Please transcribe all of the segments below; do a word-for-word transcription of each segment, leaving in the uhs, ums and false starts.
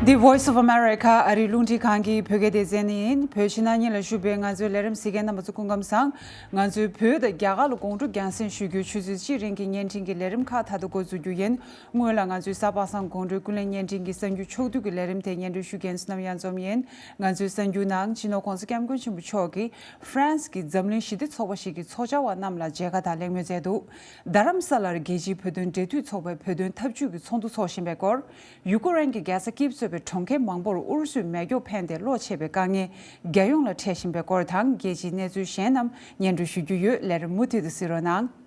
འདི་Voice of America ཨ་རིའི་རླུང་འཕྲིན་ཁང་གི་བོད་སྐད་སྡེ་ཚན་ཡིན། བོད་ཕྱི་ནང་གཉིས་ལ་བཞུགས་པའི་ང་ཚོའི་ལས་རིམ་གཟིགས་མཁན་རྣམ་པ་ཚོ་སྐུ་ཁམས་བཟང་། ང་ཚོའི་བོད་དང་རྒྱ་གར་ལ་དགོང་དྲོ་རྒྱང་སྲིང་ཞུ་རྒྱུའི་ཆུ་ཚོད་གཅིག་རིང་གི་བརྙན་འཕྲིན་གྱི་ལས་རིམ་ཁག་ད་དུ་འགོ་འཛུགས་རྒྱུ་ཡིན། སྔོན་ལ་ང་ཚོའི་གཟའ་པ་སངས་དགོང་དྲོའི་ཀུན་གླེང་བརྙན་འཕྲིན་གྱི་གསར་འགྱུར་ཕྱོགས་བསྡུས་ཀྱི་ལས་རིམ་དེ་སྙན་སྒྲོན་ཞུ་མཁན་བསོད་ནམས་གཡང་འཛོམས་ཡིན། ང་ཚོའི་གསར་འགྱུར་ནང་སྤྱི་ནོར་༸གོང་ས་༸སྐྱབས་མགོན་ཆེན་པོ་མཆོག་གིས་ཧྥ་རན་སི་གི་འཛམ་གླིང་ཞི་བདེ་ཚོགས་པ་ཞིག་གི་ཚོགས་བཅར་བ་རྣམས་ལ་མཇལ་ཁ་དང་གླེང་མོལ་མཛད་འདུག་རྡ་རམ་ས་ལར་རྒྱལ་སྤྱིའི་བོད་དོན་འབྲེལ་མཐུད་ཚོགས་པའི་བོད་དོན་འཐབ་ཇུས་ཀྱི་ཚོགས་འདུ་འཚོགས་བཞིན་པའི་སྐོར། ཡུ་ཀེ་རེན་གྱི་རྒྱལ་ས་ཀིབ་གཙོས་པའི་གྲོང་ཁྱེར་མང་པོར་ཨུ་རུ་སུའི་མེ་སྒྱོགས་འཕེན་ཏེ་གློ་ཆད་པའི་དཀའ་ངལ་རྒྱལ་ཡོངས་ལ་འཕྲད་བཞིན་པའི་སྐོར་དང་། རྒྱལ་སྤྱིའི་གནས་ཚུལ་གཞན་རྣམས་སྙན་སྒྲོན་ཞུ་རྒྱུ་ཡོད། ལས་རིམ་མུ་མཐུད་དུ་གཟིགས་རོགས་གནང་།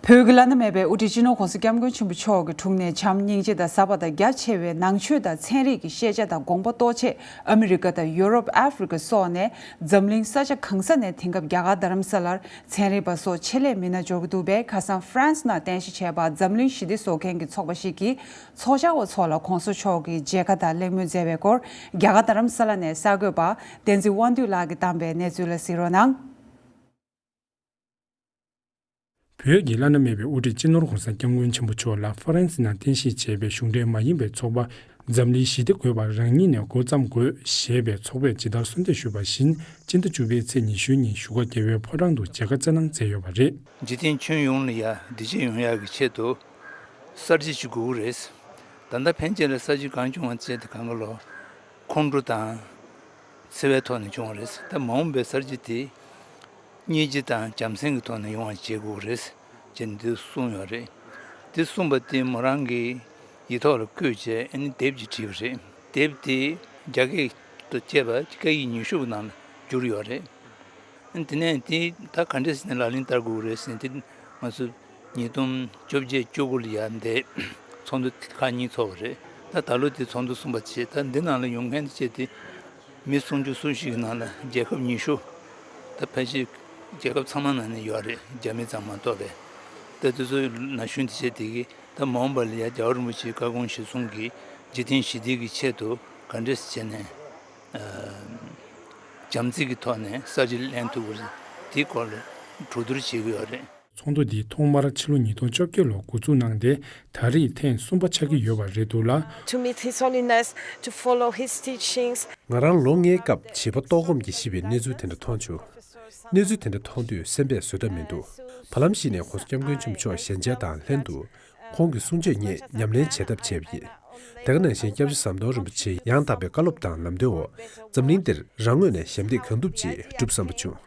བོད་ཀྱི་བླ་ན་མེད་པའི་དབུ་ཁྲིད་སྤྱི་ནོར་༸གོང་ས་༸སྐྱབས་མགོན་ཆེན་པོ་མཆོག་གི་དྲུང་ནས་བྱམས་སྙིང་རྗེ་དང་ཟབ་པ་དང་རྒྱ་ཆེ་བའི་ནང་ཆོས་དང་ཚན་རིག་གི་ཤེས་བྱ་དང་དགོངས་པ་རྟོགས་ཆེད་ཨ་མི་རི་ཀ་དང་ཡོ་རོབ། ཨ་ཧྥེ་རི་ཀ་སོགས་ནས་འཛམ་གླིང་ས་ཆ་གང་ས་ནས་དེང་སྐབས་རྒྱ་གར་རྡ་རམ་ས་ལར་ཚན་རིག་པ་སོགས་ཆེད་ལས་མི་སྣ་འབྱོར་གྱི་འདུག་པས། ཁ་སང་ཧྥ་རན་སི་ནང་རྟེན་གཞི་བྱས་པ་འཛམ་གླིང་ཞི་བདེ་བཟོ་མཁན་གྱི་ཚོགས་པ་ཞིག་གིས་ཚོགས་བཅར་བ་ཚོ་ལ་༸གོང་ས་མཆོག་གིས་མཇལ་ཁ་དང་གླེང་མོལ་མཛད་པའི་སྐོར། རྒྱ་གར་རྡ་རམ་ས་ལ་ནས་གསར་འགོད་པ་བསྟན་འཛིན་དབང་འདུས་ལགས་ཀྱིས་བཏང་པའི་གནས་ཚུལ་ལ་གཟིགས་རོགས་གནང་། བོད་ཀྱི་བླ་ན་མེད་པའི་དབུ་ཁྲིད་སྤྱི་ནོར་༸གོང་ས་༸སྐྱབས་མགོན་ཆེན་པོ་མཆོག་ལ་ཧྥ་རན་སི་ནང་རྟེན་གཞི་བྱས་པའི་གཞུང་འབྲེལ་མ་ཡིན་པའི་ཚོགས་པ། འཛམ་གླིང་ཞི་བདེ་དགོས་པ་རང་ཉིད་ནས་འགོ་བརྩམས་དགོས་ཞེས་པའི་ཚོགས་པས་ཇི་ལྟར་གསོལ་འདེབས་ཞུས་པ་བཞིན། སྤྱི་ཟླ་བཅུ་པའི་ཚེས་ཉི་ཤུའི་ཉིན་བཞུགས་སྒར་རྒྱལ་བའི་ཕོ་བྲང་དུ་མཇལ་ཁ་སྩལ་གནང་མཛད་ཡོད་པ་རེད། འཇིག་རྟེན་ཁྱོན་ཡོངས་ལ་ཡ་བདེ་སྐྱིད་ཡོང་ཡག་གི་ཆེད་དུ་གསར་བརྗེ་ཅིག་དགོས་ཀྱི་རེད། ད་ལྟ་ཕན་ཆད་ལ་གསར་བརྗེ་གང་བྱུང་བ་བྱས་ཏེ་གང་ག་ལོ་ཁོང་ཁྲོ་དང་འཚེ་བའི་ཐོག་ནས་བྱུང་བ་རེད། ད་མ་འོངས་པའི་གསར་བརྗེ་དེ་སྙིང་རྗེ་དང་བྱམས་སེམས་ཀྱི་ཐོག་ནས་ཡོང་བ་བྱེད་དགོས་ཀྱི་རེད་ཅེས་འདི་གསུངས་ཡོད་རེད། འདི་གསུངས་པ་དེ་མོ་རང་གི་ཡིག་ཐོག་ལ་བཀོད་བྱས་ཨ་ནི་དེབ་ཅིག་བྲིས་པ་རེད། དེབ་དེ་རྒྱ་སྐད་དང་བཅས་པ་སྐད་ཡིག་ཉི་ཤུ་གི་ནང་ལ་བསྒྱུར་ཡོད་རེད། དེ་ནས་དེ་ད་ག་འདྲས་ཟེར་ནས་ལག་ལེན་བསྟར་དགོས་རེད་ཟེར་ནས་དེ་ང་ཚོ་ཉིས་སྟོང་བཅོ་བརྒྱད་བཅུ་དགུ་ལ་ཡར་འདས་ཚོགས་འདུ་ཁག་གཉིས་ཚོགས་པ་རེད། ད་ད་ལོ་དེ་ཚོགས་འདུ་གསུམ་པ་བྱས། ད་འདི་ནང་ལ་ཡོང་མཁན་དེ་བྱས་ཏེ་མི་སུམ་ཅུ་སོ་བཞི་གི་ནང་ལ་རྒྱལ་ཁབ་ཉི་ཤུ། ད་ཕལ་ཆེར་རྒྱལ་ཁབ་ཚང་མ་ནང་ནས་ཡོད་རེད། རྒྱ་མི་ཙམ་མ་གཏོགས་པས། ད་དེ་ཚོའི་ན་གཞོན་དེ་བྱས་དེ་གི་ད་མ་འོངས་པ་ལ་ཡར་རྒྱལ་བ་རིན་པོ་ཆེའི་བཀའ་དགོངས་གཞིར་བཟུང་གིས་འཇིག་རྟེན་ཞི་བདེ་གི་ཆེད་དུ་ག་འདྲས་བྱས་ནས་བྱམས་བརྩེ་གི་ཐོག་ནས་གསར་བརྗེ་ལེན་ཐུབ་དགོས་རེད། དེའི་སྐོར་ལ་གྲོས་བསྡུར་བྱེད་ཀྱི་ཡོད་རེད། ཚོགས་འདུ་འདི་ཐོག་མར་ཕྱི་ལོ་ཉིས་སྟོང་བཅོ་བརྒྱད་ལོར་འགོ་འཛུགས་གནང་སྟེ། ད་རེས་ཐེངས་གསུམ་པ་ཆགས་ཀྱི་ཡོད་པ་རེད་འདུག་ལ། To meet His Holiness, to follow his teachings. ང་རང་ལོ་ལྔའི་སྐབས་བྱིས་པ་ལྟོགས་སྐོམ་གྱིས་ཤི་བའི་གནས་ཚུལ་དེ་འདྲ་མཐོང་བྱུང་། གནས་ཚུལ་དེ་འདྲ་མཐོང་དུས་སེམས་པས་བཟོད་ཐབས་མི་འདུག་བར་ལམ་ཞིག་ནས་༸གོང་ས་༸སྐྱབས་མགོན་ཆེན་པོ་མཆོག་ཞལ་མཇལ་དང་ལྷན་དུ། ཁོང་གི་གསུང་ཆོས་ངས་ཉམས་ལེན་བྱེད་ཐབས་བྱས་པ་ཡིན། དེ་ག་ནང་བཞིན་སྐྱབས་རྗེ་ཟམ་གདོང་རིན་པོ་ཆེའི་ཡང་དག་པའི་བཀའ་སློབ་དང་ལམ་སྟོན་འོག་འཛམ་གླིང་འདིར་རང་ངོས་ནས་ཞབས་འདེགས་གང་ཐུབ་ཅིག་སྒྲུབ་བསམ་པ་བྱུང་།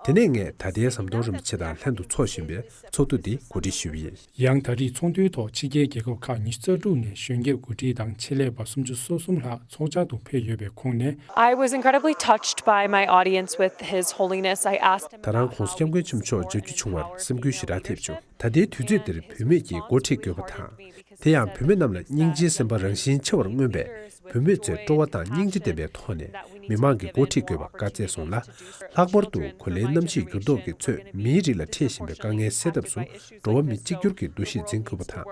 དེ་ནས་ངས་ད་ལྟའི་ཟམ་གདོང་རིན་པོ་ཆེ་དང་ལྷན་དུ་འཚོགས་བཞིན་པའི་ཚོགས་འདུ་འདི་གོ་སྒྲིག་ཞུས་པ་ཡིན། ཡང་ད་རེས་ཚོགས་འདུའི་ཐོག་ཕྱི་རྒྱལ་རྒྱལ་ཁབ་ཁག་ཉི་ཤུ་རྩ་དྲུག་ནས་གཞོན་སྐྱེས་འགོ་ཁྲིད་དང་ཆེད་ལས་པ་སུམ་ཅུ་སོ་གསུམ་ལྷག་ཚོགས་བཅར་དུ་ཕེབས་ཡོད་པའི་ཁོངས་ནས། I was incredibly touched by my audience with His Holiness. I asked him ད་རང་༸གོང་ས་༸སྐྱབས་མགོན་ཆེན་པོ་མཆོག་མཇལ་རྒྱུ་བྱུང་བར་སེམས་འགུལ་ཞེ་དྲག་ཐེབས་བྱུང་། ད་ལྟའི་དུས་ཚོད་འདིར་བུད་མེད་ཀྱིས་འགོ་ཁྲིད་དགོས་པ་དང་། དེ་ཡང་བུད་མེད་རྣམས་ལ་སྙིང་རྗེའི་སེམས་པ་རང་བཞིན་ཆེ་བར་མངོན་པས། བུད་མེད་ཚོས་སྤྲོ་བ་དང་སྙིང་རྗེ་ལྡན་པའི་ཐོག་ནས་མི་མང་གི་འགོ་ཁྲིད་དགོས་པ་བཀའ་སྩལ་སོང་ལ། ལྷག་པར་དུ་གོ་ལའི་གནམ་གཤིས་འགྱུར་ལྡོག་གིས་ཚོས་མིའི་རིགས་ལ་འཕྲད་བཞིན་པའི་དཀའ་ངལ་སེལ་ཐབས་སུ་འགྲོ་བ་མི་གཅིག་གྱུར་གྱི་འདུ་ཤེས་འཛིན་དགོས་པ་དང་།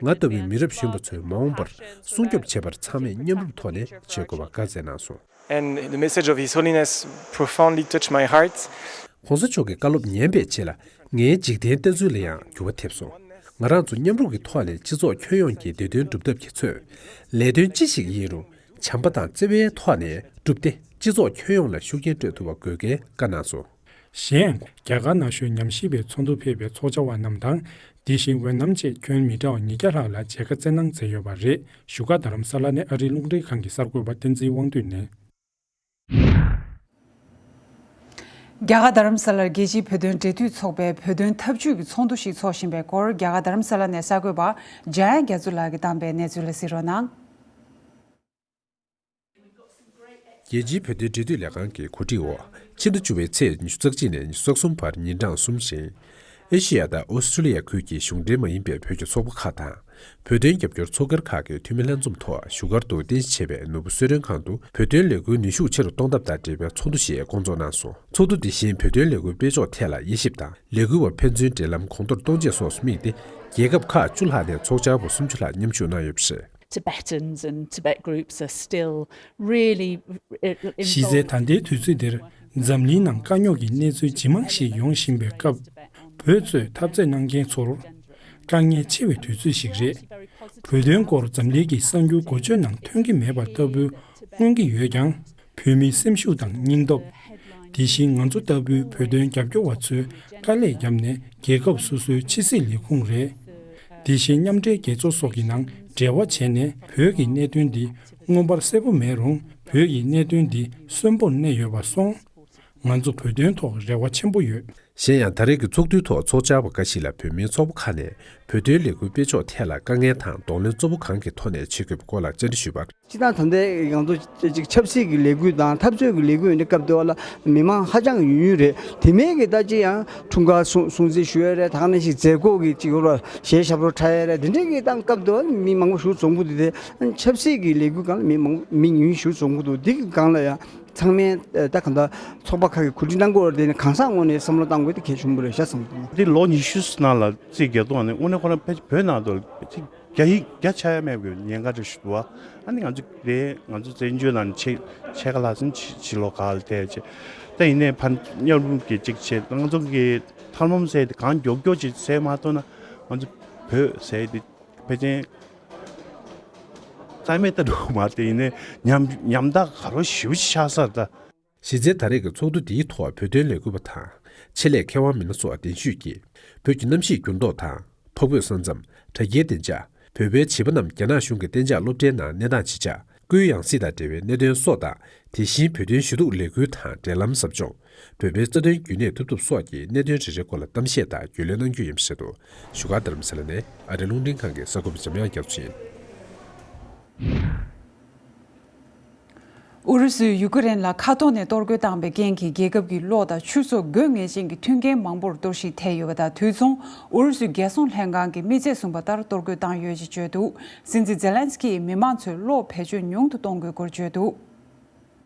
ང་ལྟ་བུའི་མི་རབས་གཞོན་པ་ཚོས་མ་འོངས་པར་སྲུང་སྐྱོབ་བྱེད་པར་ཚང་མས་མཉམ་རུབ་ཐོག་ནས་བྱེད་དགོས་པ་བཀའ་སྩལ་གནང་སོང་། And the message of His Holiness profoundly touched my heart. ༸གོང་ས་མཆོག་གི་བཀའ་སློབ་ཉན་པའི་རྗེས་ལ་ངའི་འཇིག་རྟེན་ལྟ་ཚུལ་ལ་ཡང་འགྱུར་བ་ཐེབས་སོང་། ང་རང་ཚོ་མཉམ་རུབ་ཀྱི་ཐོག་ནས་སྤྱི་ཚོགས་ཁྱོན་ཡོངས་ཀྱི་བདེ་དོན་སྒྲུབ་ཐབས་ཀྱི་ཚོད། ལས་དོན་ཅི་ཞིག་ཡིན་རུང་བྱམས་པ་དང་བརྩེ་བའི་ཐོག་ནས་བསྒྲུབས་ཏེ་སྤྱི་ཚོགས་ཁྱོན་ཡོངས་ལ་ཤུགས་རྐྱེན་སྤྲོད་ཐུབ་པ་དགོས་གལ་བཀའ་གནང་སོང་། གཞན་ཡང་རྒྱ་གར་ནང་བཞུགས་ཉམས་ཞིབ་པའི་ཚོགས་འདུར་ཕེབས་པའི་ཚོགས་བཅར་བ་རྣམས་དང་། དེ་བཞིན་འོད་སྣང་བཅས་ཁྱོན་མི་འདྲ་བ་ཉིས་བརྒྱ་ལྷག་ལ་མཇལ་ཁ་སྩལ་གནང་མཛད་ཡོད་པ་རེད། བཞུགས་སྒར་རྡ་རམ་ས་ལ་ནས་ཨ་རིའི་རླུང་འཕྲིན་ཁང་གི་གསར་འགོད་པ་བསྟན་འཛིན་དབང་འདུས་ནས། རྒྱ་གར་རྡ་རམ་ས་ལར་རྒྱལ་སྤྱིའི་བོད་དོན་འབྲེལ་མཐུད་ཚོགས་པའི་བོད་དོན་འཐབ་ཇུས་ཀྱི་ཚོགས་འདུ་ཞིག་འཚོགས་བཞིན་པའི་སྐོར། རྒྱ་གར་རྡ་རམ་ས་ལ་ནས་གསར་འགོད་པ་འཇམ་དབྱངས་རྒྱ་མཚོ་ལགས་ཀྱིས་བཏང་པའི་གནས་ཚུལ་ལ་གཟིགས་རོགས་གནང་། རྒྱལ་སྤྱིའི་བོད་དོན་འབྲེལ་མཐུད་ལས་ཁང་གི་གོ་སྒྲིག་འོག་ཕྱི་ཟླ་བཅུ་པའི་ཚེས་ཉི་ཤུ་རྩ་གཅིག་ནས་ཉི་ཤུ་རྩ་གསུམ་བར་ཉིན་གྲངས་གསུམ་རིང་། ཨེ་ཤེ་ཡ་དང་ཨོ་སི་ཀྲི་ལི་ཡ་ཁུལ་གྱི་གཞུང་འབྲེལ་མ་ཡིན་པའི་བོད་ཀྱི་ཚོགས་པ་ཁག་དང་། བོད་དོན་རྒྱབ་སྐྱོར་ཚོགས་སྒེར་ཁག་གི་འཐུས་མི་ལྷན་འཛོམས་ཐོག་བཞུགས་སྒར་དུ་རྟེན་གཞི་བྱས་པའི་ནོར་བུ་གསོལ་རས་ཁང་དུ་བོད་དོན་ལས་འགུལ་ནུས་ཤུགས་ཆེ་རུ་གཏོང་ཐབས་དང་འབྲེལ་བའི་ཚོགས་འདུ་ཞིག་བསྐོང་ཚོགས་གནང་སོང་། ཚོགས་འདུ་འདི་བཞིན་བོད་དོན་ལས་འགུལ་སྤེལ་ཕྱོགས་ཐད་ལ་དབྱེ་ཞིབ་དང་། ལས་འགུལ་བ་ཕན་ཚུན་འབྲེལ་ལམ་གོང་མཐོར་གཏོང་ཆེད་སོགས་སུ་དམིགས་ཏེ། རྒྱལ་ཁབ་ཁག་བཅུ་ལྷག་ནས་ཚོགས་བཅར་བ་སུམ་ཅུ་ལྷག་མཉམ་ཞུགས་གནང་ཡོད་པ་རེད། Tibetans and Tibet groups are still really, uh, གཞི་རྩའི་involved. ད་ལྟའི་དུས་ཚོད་འདིར་འཛམ་གླིང་ནང་དཀའ་རྙོག་གི་གནས་ཚུལ་ཇི་མང་ཞིག་ཡོང་བཞིན་པའི་སྐབས། བོད་ བོད་གཙོས་འཐབ་རྩོད་གནང་མཁན་ཚོར་དཀའ་ངལ་ཆེ་བའི་དུས་ཚོད་ཞིག་རེད། བོད་དོན་སྐོར་འཛམ་གླིང་གི་གསར་འགྱུར་འགོ་བརྗོད་ནང་ཐོན་གྱི་མེད་པ་ལྟ་བུ་མངོན་གྱི་ཡོད་ཀྱང་། བོད་མིའི་སེམས་ཤུགས་དང་སྙིང་སྟོབས། དེ་བཞིན་ང་ཚོ་ལྟ་བུའི་བོད་དོན་རྒྱབ་སྐྱོར་བ་ཚོས་དཀའ་ལས་བརྒྱབ་ནས་རྒྱལ་ཁབ་སོ་སོའི་ཕྱི་སྲིད་ལས་ཁུངས་རེད། དེ་བཞིན་མཉམ་འབྲེལ་རྒྱལ་ཚོགས་སོགས་ཀྱི་ནང་འབྲེལ་བ་བྱས་ནས་བོད་ཀྱི་གནད་དོན་འདི་མངོན་པར་གསལ་པོ་མེད་རུང་བོད་ཀྱི་གནད་དོན་འདི་གསོན་པོར་གནས་ཡོད་པ་སོང་། ང་ཚོ་བོད་དོན་ཐོག་རེ་བ་ཆེན་པོ་ཡོད། གཞན་ཡང་ད་རེས་ཀྱི་ཚོགས་འདུའི་ཐོག་ཚོགས་བཅར་བ་འགའ་ཞིག་ལ་བོད་མིའི་ཚོགས་པ་ཁག་ནས་བོད་དོན་ལས་འགུལ་སྤེལ་ཕྱོགས་ཐད་ལ་དཀའ་ངལ་དང་གདོང་ལེན་གཙོ་བོ་གང་གི་ཐོག་ནས་བྱེད་དགོས་པའི་སྐོར་ལ་བཅར་འདྲི་ཞུས་པར། སྤྱིར་བཏང་ད་ལྟའི་ང་ཚོ་ཅིག་ཆབ་སྲིད་ཀྱི་ལས་འགུལ་དང་འཐབ་རྩོད་ཀྱི་ལས་འགུལ་ཡོད་འདི་སྐབས་དེ་བ་ལ་མི་མང་ཧ་ཅང་ཡོད་ཡོད་རེད། དེ་མིན་གྱི་ད་ཅི་ཡང་འཁྲུངས་སྐར་སྲུང་སྲུང་བརྩི་ཞུ་ཡ་རེད། ད་ག་ནང་བཞིན་མཛད་སྒོ་གི་ཅིག་ཡོད་ར་གཞས་ཞབས་བྲོ་འཁྲབ་ཡ་རེད། འདི་འདྲའི་གི་ད་སྐབས་དེ་བ་ལ་མི་མང་པོ་ཞིག་འཛོམས་གི་འདུག་དེ་ཆབ་སྲིད་ཀྱི་ལས་འགུལ་སྒང་ལ་མི་མང་མི་ཉུང་ཤོས་འཛོམས་གི་འདུག་འདི་གི་སྒང་ལ་ཡང་ཚང་མས་ད་གང་ལྟར་ཚོགས་པ་ཁག་གི་གོ་སྒྲིག་གནང་དགོས་རེད། དེ་ནི་གང་ཟག་ངོས་ནས་བསམ་བློ་གཏང་དགོས་དེ་གལ་ཆེན་པོ་རེད་ཤག་བསམ་གི་འདུག་དེ་ལོ་ཉི་ཤུ་ནང་ལ་རྩིས་རྒྱག་སྟངས་ནི་དངོས་གནས་ཁོ་རང་ཕལ་ཆེར་བོད་ནང་དུ་ཅིག་རྒྱ་ཡིག་རྒྱ་ཆགས་ཡ་མེད་པའི་ཉེན་ཁ་ཅིག་འདུག་བ། ཨ་ནི་ང་ཚོ་དེ་ང་ཚོ་བཙན་བྱོལ་ནང་ཕྱེད་ཕྱེད་ཀ་ལྷག་ཙམ་ཕྱི་ཕྱི་ལོགས་ཁག་ལ་བསྡད་བྱས། ད་ཡིན་ནའི་ཕར་མཉམ་རུབ་ཀྱི་ཅིག་བྱས་ང་ཚོ་གི་ཐབས་ལམ་ཟེར་དེ་གང་མགྱོགས་མགྱོགས་ཅིག་ཟེར་མ་ཐུབ་ན་ང་ཚོ་བོད་ཟེར་དེ་ཕལ་ཆེར་རྩ་མེད་ལྟ་འགྲོ་མ་དེ་ཡིན་ནའི་ཉམ་ཉམ་ཐག་ག་རོ་ཞེ་པོ་ཅིག་ཆགས་ས་རེད་ད། གཞི་རྩའི་ད་རེས་ཀྱི་ཚོགས་འདུ་འདིའི་ཐོག་བོད་དོན་ལས་འགུལ་བ་དང་ཆེད་ལས་མཁས་དབང་མི་སྣ་སོགས་གདན་ཞུས་ཀྱིས་བོད་ཀྱི་གནམ་གཤིས་འགྱུར་ལྡོག་དང་འཕགས་བོད་ས་མཚམས་དྲ་རྒྱའི་བདེ་འཇགས། བོད་པའི་བྱིས་པ་རྣམས་རྒྱ་ནག་གཞུང་གི་གཏན་འཇགས་སློབ་གྲྭའི་ནང་གནས་སྟངས་ཇི་ཆགས། སྐུའི་ཡང་སྲིད་དང་འབྲེལ་བའི་གནད་དོན་སོགས་དང་དེ་བཞིན་བོད་དོན་ཞུ་གཏུག་ལས་འགུལ་དང་འབྲེལ་ལམ་ཟབ་སྦྱོང་། བོད་པའི་རྩ་དོན་རྒྱུན་གནས་ཐུབ་ཐབས་སོགས་ཀྱི་གནད་དོན་རེ་རེའི་སྐོར་ལ་གཏམ་བཤད་དང་རྒྱུས་ལོན་གནང་རྒྱུ་ཡིན་པ་རེད་འདུག་བཞུགས་སྒར་རྡ་རམ་ས་ལ་ནས་ཨ་རི་རླུང་འཕྲིན་ཁང་གི་གསར་འགོད་པ་འཇམ་དབྱངས་རྒྱ་མཚོ་ཡིན། ཨུ་རུ་སུས་ཡུ་ཀེ་རེན་ལ་མཁའ་ཐོག་ནས་གཏོར་རྒོལ་བཏང་པའི་རྐྱེན་གྱིས་རྒྱལ་ཁབ་ཀྱི་གློག་དང་ཆུ་སོགས་དགོས་ངེས་ཅན་གྱི་མཐུན་རྐྱེན་མང་པོར་གཏོར་བཤིག་ཐེབས་ཡོད་པ་དང་། དུས་མཚུངས་ཨུ་རུ་སུའི་རྒྱལ་སྲུང་ལྷན་ཁང་གིས་དམིགས་ཚད་བཟུང་པ་ལྟར་གཏོར་རྒོལ་བཏང་ཡོད་ཅེས་བརྗོད་འདུག་སྲིད་འཛིན་ཛེ་ལན་སི་ཀིས་མི་མང་ཚོས་གློག་བེད་སྤྱོད་ཉུང་དུ་གཏོང་དགོས་སྐོར་བརྗོད་འདུག་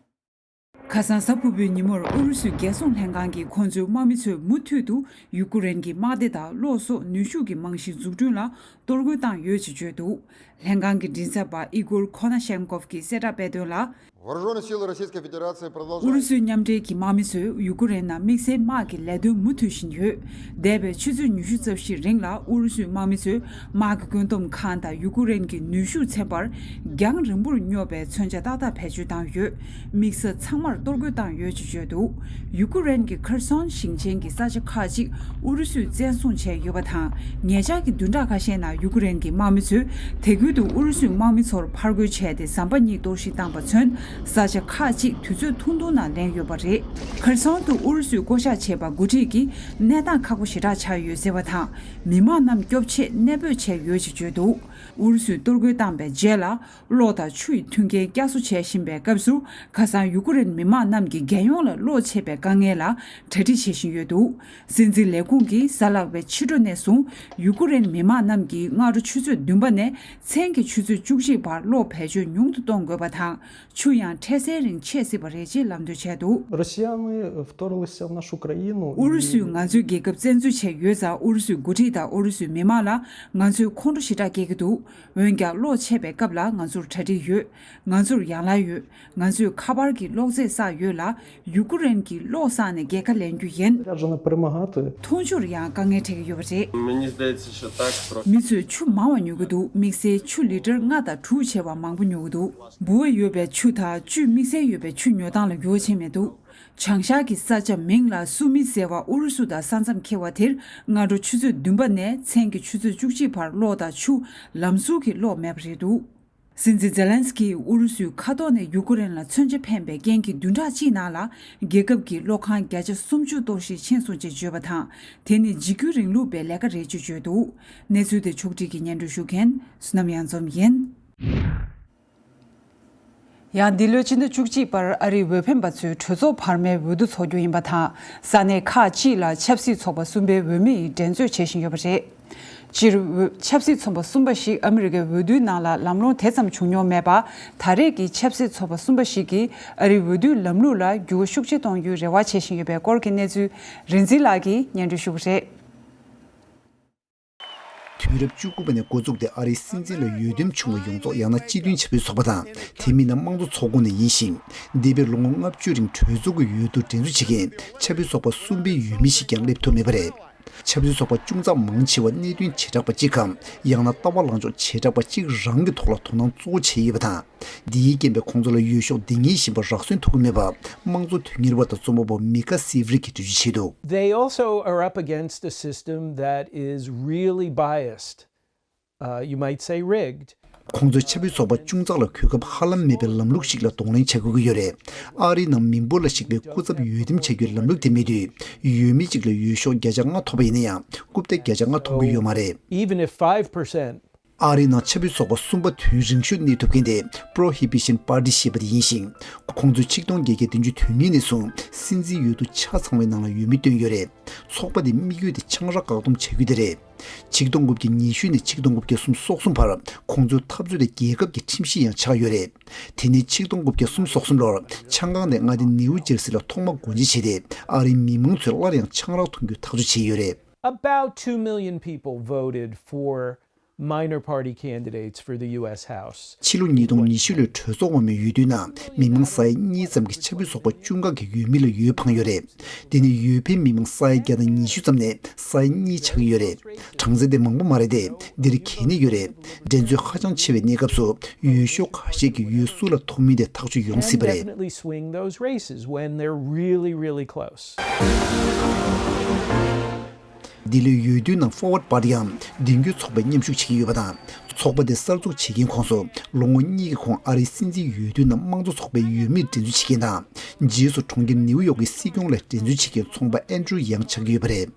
ཁ་སང་གཟའ་ཕུར་བུའི་ཉིན་མོར་ཨུ་རུ་སུའི་རྒྱལ་སྲུང་ལྷན་ཁང་གིས་ཁོང་ཚོའི་དམག་མི་ཚོས་མུ་མཐུད་དུ་ཡུ་ཀེ་རེན་གྱི་དམག་སྡེ་དང་གློག་སོགས་ནུས་ཤུགས་ཀྱི་རྨང་གཞི་འཛུགས་སྐྲུན་ལ་གཏོར་རྒོལ་བཏང་ཡོད་ཅེས་བརྗོད་འདུག་ལྷན་ཁང་གི་མགྲིན་ཚབ་པ་ཨི་གོར་ཁོ་ན་ཤེན་ཀོབ་ཀྱིས་གསལ་བསྒྲགས་སྤེལ་དོན་ལ། Вооружённые силы Российской Федерации ཨུ་རུ་продолжают. སུའི་མཉམ་འབྲེལ་གྱི་དམག་མི་ཚོས་ཡུ་ཀེ་རེན་ནང་དམིགས་བསལ་དམག་གི་ལས་དོན་མུ་མཐུད་བཞིན་ཡོད། འདས་པའི་ཆུ་ཚོད་ཉི་ཤུ་རྩ་བཞིའི་རིང་ལ་ཨུ་རུ་སུའི་དམག་མི་ཚོས་དམག་གི་བཀོད་འདོམས་ཁང་དང་ཡུ་ཀེ་རེན་གྱི་ནུས་ཤུགས་ཚན་པར་རྒྱང་རིང་པོར་སྙོབ་པའི་མཚོན་ཆ་ཏག་ཏག་བེད་སྤྱོད་བཏང་ཡོད། དམིགས་ས་ཚང་མར་གཏོར་རྒོལ་བཏང་ཡོད་ཅེས་བརྗོད་འདུག་ཡུ་ཀེ་རེན་གྱི་ཁེར་སོན་ཞིང་ཆེན་གྱི་ས་ཆ་ཁག་ཅིག་ཨུ་རུ་སུས་བཙན་བཟུང་བྱས་ཡོད་པ་དང་། ཉེ་ཆར་གྱི་བདུན་ཕྲག་ཁ་ཤས་ནང་ཡུ་ཀེ་རེན་གྱི་དམག་མི་ཚོས་དེ་ཁུལ་དུ་ཨུ་རུ་སུའི་དམག་མི་ཚོར་ཕར་རྒོལ་བྱས་ཏེ་ཟམ་པ་གཉིས་གཏོར་བཤིག་བཏང་པ་མཚོན། ས་ཆ་ཁག་ཅིག་དུས་ཚོད་ཐུང་ཐུང་ནང་ལེན་ཡོད་པ་རེད། ཁེར་སོན་དུ་ཨུ་རུ་སུས་བསྐོ་བཞག་བྱས་པ་འགོ་ཁྲིད་ཀྱིས་གནས་སྟངས་ཁག་པོ་ཞེ་དྲག་ཆགས་ཡོད་ཟེར་བ་དང་། མི་མང་རྣམས་སྐྱོབ་ཆེད་གནས་སྤོས་བྱས་ཡོད་ཅེས་བརྗོད་འདུག་ཨུ་རུ་སུས་གཏོར་རྒོལ་བཏང་པའི་རྗེས་ལ། གློག་དང་ཆུ་ཡི་མཐུན་རྐྱེན་བསྐྱར་གསོ་བྱེད་བཞིན་པའི་སྐབས་སུ། ཁ་སང་ཡུ་ཀེ་རེན་མི་མང་རྣམས་ཀྱིས་རྒྱལ་ཡོངས་ལ་གློག་ཆད་པའི་དཀའ་ངལ་ལ་གྲ་སྒྲིག་བྱེད་བཞིན་ཡོད་འདུག་སྲིད་འཛིན་ལས་ཁུངས་ཀྱིས་གཟའ་ལྷག་པའི་ཕྱི་དྲོ་ནས་བཟུང་ཡུ་ཀེ་རེན་མི་མང་རྣམས་ཀྱིས་སྔ་དྲོ་ཆུ་ཚོད་བདུན་པ་ནས་མཚན་གྱི་ཆུ་ཚོད་བཅུ་གཅིག་བར་གློག་བེད་སྤྱོད་ཉུང་དུ་གཏོང་དགོས་པ་དང་། ཆུ་ཡང་འཕྲལ་སེལ་རིང་ཆད་སྲིད་པ་རེད་ཅེས་ལམ་སྟོན་བྱས་འདུག Россияне вторглись в нашу Украину. ཨུ་རུ་སུས་ང་ཚོའི་རྒྱལ་ཁབ་བཙན་འཛུལ་བྱས་ཡོད་ཙང་། ཨུ་རུ་སུའི་འགོ་ཁྲིད་དང་ཨུ་རུ་སུའི་མི་མང་ལ་ང་ཚོས་ཁོང་ཁྲོ་ཞེ་དྲག་སྐྱེ་གི་འདུག་འོན་ཀྱང་། གློག་ཆད་པའི་སྐབས་ལ་ང་ཚོར་གྲ་སྒྲིག་ཡོད། ང་ཚོར་ཡང་ལ་ཡོད། ང་ཚོས་ཁ་པར་གྱི་གློག་རྫས་བསགས་ཡོད་ལ། ཡུ་ཀེ་རེན་གྱིས་གློག་བསགས་ནས་རྒྱལ་ཁ་ལེན་རྒྱུ་ཡིན། Заряжено перемагати. འཐུང་ཆུར་ཡང་དཀའ་ངལ་འཕྲད་ཀྱི་ཡོད་པ་རེད། Мені здається, що так просто. མི་ཚོས་ཆུ་མང་བ་ཉོ་གི་འདུག་དམིགས་བསལ་ཆུ་ལི་ཊར་ལྔ་དང་དྲུག་བྱས་པ་མང་པོ་ཉོ་གི་འདུག་འབུ་བ་ཡོད་པའི་ཆུ་དང་བཅུད་དམིགས་བསལ་ཡོད་པའི་ཆུ་ཉོ་སྟངས་ལ་འགྱུར་བ་ཕྱིན་མི་འདུག་བྱང་ཤར་གྱི་ས་ཆ་མིང་ལ་སུ་མི་ཟེར་བ་ཨུ་རུ་སུ་དང་ས་མཚམས་འཁེལ་བ་དེར། སྔ་དྲོ་ཆུ་ཚོད་བདུན་པ་ནས་མཚན་གྱི་ཆུ་ཚོད་བཅུ་གཅིག་བར་གློག་དང་ཆུ་ལམ་ཟུར་གྱི་གློག་མེད་པ་རེད་འདུག་སྲིད་འཛིན་ཛེ་ལན་སི་ཀིས་ཨུ་རུ་སུས་མཁའ་ཐོག་ནས་ཡུ་ཀེ་རེན་ལ་མཚོན་ཆ་འཕེན་པའི་རྐྱེན་གྱིས་བདུན་ཕྲག་གཅིག་ནང་ལ་རྒྱལ་ཁབ་ཀྱི་གློག་ཁང་བརྒྱ་ཆ་སུམ་ཅུ་གཏོར་བཤིག་ཕྱིན་སོང་ཅེས་བརྗོད་པ་དང་། དེ་ནི་འཇིགས་སྐུལ་རིང་ལུགས་པའི་ལས་ཀ་རེད་ཅེས་བརྗོད་འདུག་གནས་ཚུལ་དེ་ཕྱོགས་སྒྲིག་གིས་སྙན་སྒྲོན་ཞུ་མཁན་བསོད་ནམས་གཡང་འཛོམས་ཡིན། ཡང་འདི་ལོའི་སྤྱི་ཟླ་བཅུ་གཅིག་པར་ཨ་རིའི་འོས་འཕེན་པ་ཚོས་གྲོས་ཚོགས་བར་མའི་འོས་བསྡུ་འཚོགས་རྒྱུ་ཡིན་པ་དང་། ས་གནས་ཁག་ཅིག་ལ་ཆབ་སྲིད་ཚོགས་པ་གསུམ་པའི་འོས་མི་ཡིས་འགྲན་རྩོད་བྱེད་བཞིན་ཡོད་པ་རེད། སྤྱིར་འོས། ཆབ་སྲིད་ཚོགས་པ་གསུམ་པ་ཞིག་ཨ་མི་རི་ཀའི་འོས་བསྡུའི་ནང་ལ་ལམ་ལྷོང་དེ་ཙམ་བྱུང་མྱོང་མེད་པ། ད་རེས་ཀྱི་ཆབ་སྲིད་ཚོགས་པ་གསུམ་པ་ཞིག་གིས་ཨ་རིའི་འོས་བསྡུའི་ལམ་ལུགས་ལ་འགྱུར་བ་ཤུགས་ཆེ་གཏོང་རྒྱུའི་རེ་བ་བྱེད་བཞིན་ཡོད་པའི་སྐོར་གྱི་གནས་ཚུལ། རིག་འཛིན་ལགས་ཀྱིས་སྙན་སྒྲོན་ཞུ་གི་རེད། དུས་རབས་བཅུ་དགུ་པ་ནས་འགོ་བཙུགས་ཏེ་ཨ་རིའི་སྲིད་འཛིན་ལ་འོས་འདེམས་བྱུང་བ་ཡོངས་རྫོགས་ཡང་ན་སྤྱི་མཐུན་ཆབ་སྲིད་ཚོགས་པ་དང་། དེ་མིན་ན་དམངས་གཙོ་ཚོགས་ཁོངས་ནས་ཡིན་ཞིང་། འདས་པའི་ལོ་ངོ་ལྔ་བཅུ་རིང་གྲོས་ཚོགས་ཀྱི་འོས་བསྡུར་འགྲན་རྩོད་བྱེད་མཁན་ཆབ་སྲིད་ཚོགས་པ་གསུམ་པའི་འོས་མི་ཞིག་ཀྱང་སླེབས་ཐུབ་མེད་པ་རེད། ཆབ་སྲིད་ཚོགས་པ་ཅུང་ཙག་མང་ཆེ་བ་གནད་དོན་བྱེ་བྲག་པ་གཅིག་གམ། ཡང་ན་ལྟ་བ་ལངས་ཕྱོགས་བྱེ་བྲག་པ་གཅིག་རང་གི་ཐོག་ལ་དོ་སྣང་གཙོ་བོ་བྱས་ཡོད་པ་དང་། འདིའི་རྐྱེན་པས་ཁོང་ཚོ་ལ་འོས་ཤོག་འདི་ངེས་བཞིན་པ་རག་སོན་ཐུབ་ཀྱི་མེད་པ། དམངས་གཙོ་དོན་གཉེར་བ་དང་རྩོམ་པ་པོ་མི་ཁ་སི་ཝི་རིག་གིས་འགྲེལ་བརྗོད་བྱས་འདུག། They also are up against a system that is really biased, uh, you might say rigged. ཁོང་ཚོས་ཆབ་སྲིད་ཚོགས་པ་ཅུང་ཙག་ལ་གོ་སྐབས་ཧ་ལམ་མེད་པའི་ལམ་ལུགས་ཤིག་ལ་གདོང་ལེན་བྱ་དགོས་ཀྱི་ཡོད་རེད། ཨ་རིའི་ནང་མི་འབོར་ལ་གཞིགས་པའི་སྐུ་ཚབ་འོས་འདེམས་བྱ་རྒྱུའི་ལམ་ལུགས་དེ་མེད་དུས། འོས་མི་གཅིག་ལ་འོས་ཤོག་བརྒྱ་ཆ་ལྔ་ཐོབ་པ་ཡིན་ན་ཡང་། རྐུབ་སྟེགས་བརྒྱ་ཆ་ལྔ་མཐོང་གི་ཡོད་མ་རེད། Even if five percent. ཨ་རིའི་ནང་ཆབ་སྲིད་ཚོགས་པ་གསུམ་པ་དུས་རིང་ཤོས་གནས་ཐུབ་མཁན་དེ་Prohibition Party ཞེས་པ་དེ་ཡིན་ཞིང་། ཁོང་ཚོས་ཆིག་སྟོང་བརྒྱད་བརྒྱ་བདུན་ཅུ་དོན་གཉིས་ནས་བཟུང་སྲིད་འཛིན་འོས་བསྡུ་ཆ་ཚང་བའི་ནང་ལ་འོས་མི་བཏོན་ཡོད་རེད། ཚོགས་པ་དེའི་དམིགས་ཡུལ་དེ་ཆང་རག་བཀག་སྡོམ་བྱ་རྒྱུ་དེ་རེད། ཆིག་སྟོང་དགུ་བརྒྱ་ཉི་ཤུ་ནས་ཆིག་སྟོང་དགུ་བརྒྱ་སུམ་ཅུ་སོ་གསུམ་བར་ཁོང་ཚོའི་འཐབ་རྩོད་དེ་རྒྱལ་ཁབ་ཀྱི་ཁྲིམས་གཞི་ཡང་ཆགས་ཡོད་རེད། དེ་ནས་ཆིག་སྟོང་དགུ་བརྒྱ་སུམ་ཅུ་སོ་གསུམ་ལོར་ཆང་ཁང་དེ་མངའ་སྡེ་ནིའུ་ཇར་སི་ལ་ཐོག་མ་སྒོ་འབྱེད་བྱས་ཏེ། ཨ་རིའི་མི་མང་ཚོས་སླར་ཡང་ཆང་རག་འཐུང་རྒྱུ་ཐག་གཅོད་བྱས་ཡོད་རེད། About two million people voted for minor party candidates for the U S House. ཕྱི་ལོ་ཉིས་སྟོང་ཉི་ཤུ་ལོའི་གྲོས་ཚོགས་འོག་མའི་འོས་བསྡུའི་ནང་མི་མང་ས་ཡ་གཉིས་ཙམ་གྱིས་ཆབ་སྲིད་ཚོགས་པ་ཅུང་ཁག་གི་འོས་མི་ལ་འོས་འཕངས་ཡོད་རེད། དེ་ནི་འོས་འཕེན་མི་མང་ས་ཡ་བརྒྱ་དང་ཉི་ཤུ་ཙམ་ནས་ས་ཡ་གཉིས་ཆགས་ཀྱི་ཡོད་རེད། གྲངས་ཚད་དེ་མང་པོ་མ་རེད་དེ། འདིར་གལ་གནད་ཡོད་རེད། འགྲན་རྩོད་ཧ་ཅང་ཆེ་བའི་གནས་སྐབས་སུ་འོས་ཤོག་ཁ་ཤས་ཀྱི་འོས་སུ་ལ་ཐོབ་མིན་དེ་ཐག་གཅོད་ཡོང་སྲིད་པ་རེད། Can definitely swing those races when they're really, really close. འདི་ལོའི་འོས་བསྡུའི་ནང་Forward Party འམ་མདུན་སྐྱོད་ཚོགས་པས་མཉམ་ཞུགས་བྱེད་ཀྱི་ཡོད་པ་དང་། ཚོགས་པ་དེ་གསར་འཛུགས་བྱེད་མཁན་ཁོངས་སུ་ལོ་ངོ་གཉིས་ཀྱི་གོང་ཨ་རིའི་སྲིད་འཛིན་འོས་བསྡུའི་ནང་དམངས་གཙོ་ཚོགས་པའི་འོས་མིར་འགྲན་རྩོད་བྱེད་མཁན་དང་། རྗེས་སུ་གྲོང་ཁྱེར་ནིའུ་ཡོག་གི་སྲིད་སྐྱོང་ལ་འགྲན་རྩོད་བྱེད་མཁན་ཚོང་པ་ཨན་ཌྲུ་ཡང་ཆགས་ཀྱི་ཡོད་པ་རེད།